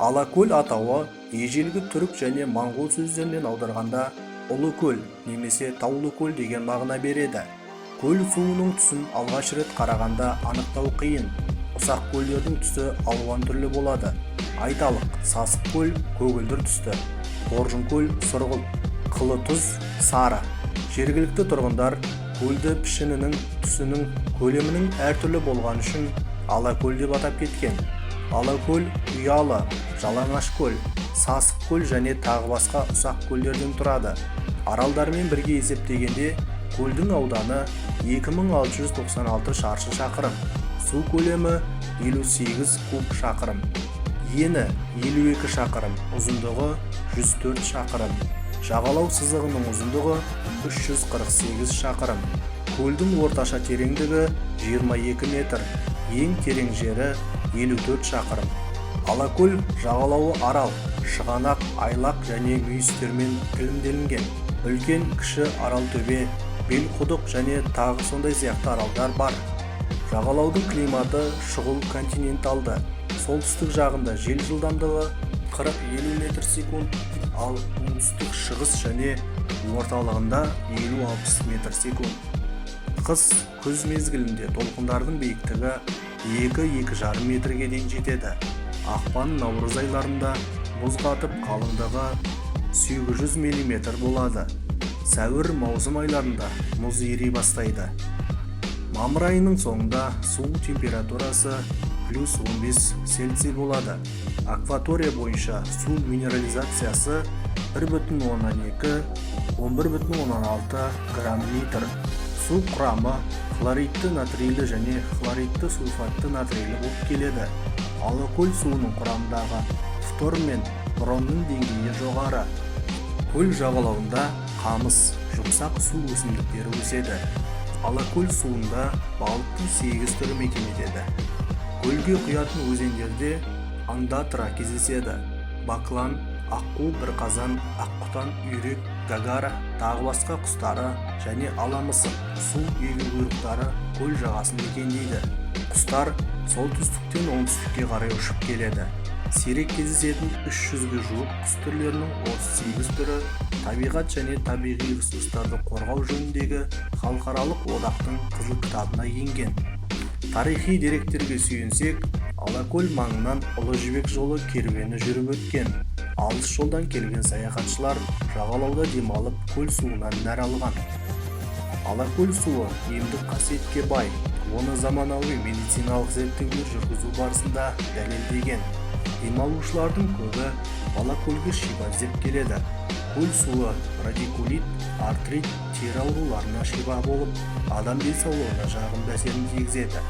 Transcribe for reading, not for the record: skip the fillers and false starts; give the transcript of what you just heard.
Алакөл атауы ежелгі түрік және моңғол сөздерінен аударғанда «ұлы көл» немесе «таулы көл» деген мағына береді. Көл суының түсін алғаш рет қарағанда анықтау қиын. Ұсақ көлдердің түсі алуан түрлі болады. Айталық, Сасық көл көгілдір түсті, Қоржын көл сұрғылт, қылы тұз сары. Жергілікті тұрғындар көлді пішінінің, түсінің, көлемінің әртүрлі болғаны үшін Алакөл деп атап кеткен. Алакөл Ұялы, Жалаңаш көл, Сасық көл және тағы басқа ұсақ көлдерден тұрады. Аралдармен бірге есептегенде, көлдің ауданы 2696 шаршы шақырым, су көлемі 58 куб шақырым, ені 52 шақырым, ұзындығы 104 шақырым, жағалау сызығының ұзындығы 348 шақырым. Көлдің орташа тереңдігі 22 метр, ең терең жері 54 шақырым. Алакөл жағалауы арал, шығанақ, айлақ және мүйістермен тілімделінген. Үлкен, Кіші Аралтөбе, Белқұдық және тағы сондай сияқты аралдар бар. Жағалаудың климаты шұғыл континенталды. Солтүстік жағында жел жылдамдығы 40-50 метр секунд, ал оңтүстік, шығыс және орталығында 50-60 метр секунд. Қыс, күз мезгілінде толқындардың биіктігі 2-2,5 метрге дейін жетеді. Ақпан, наурыз айларында мұз қатып, қалыңдығы 800 мм болады. Сәуір, маусым айларында мұз ери бастайды. Мамыр айының соңында су температурасы плюс 15 Цельсий болады. Акватория бойынша су минерализациясы 1,2 11,6 грамм литр. Су құрамы хлоридті натрийлі және хлоридті сульфатты натрийлі болып келеді. Алакөл суының құрамындағы фтор мен бромның деңгейі жоғары. Көл жағалауында қамыс, жұмсақ су өсімдіктері өседі. Алакөл суында балықтың сегіз түрі мекен етеді. Көлге құятын өзендерде ондатра кездеседі. Баклан, аққу, бірқазан, аққұтан, үйрек, гагара, тағы басқа құстары және ала мысық, су егеуқұйрықтары көл жағасын мекендейді. Құстар солтүстіктен оңтүстікке қарай ұшып келеді. Сирек кездесетін 300-ге жуық құс түрлерінің 38 түрі Табиғат және табиғи ресурстарды қорғау жөніндегі халықаралық одақтың Қызыл кітабына енген. Тарихи деректерге сүйенсек, Алакөл маңынан Ұлы Жібек жолы керуені жүріп өткен. Алыс жолдан келген саяхатшылар жағалауда демалып, көл суынан нәр алған. Алакөл суы емдік қасиетке бай. Оны заманауи медициналық зерттеулер жүргізу барысында дәлелдеген. Демалушылардың көбі Алакөлге шипа іздеп келеді. Көл суы радикулит, артрит, тері ауруларына шипа болып, адам денсаулығына жағымды әсерін тигізеді.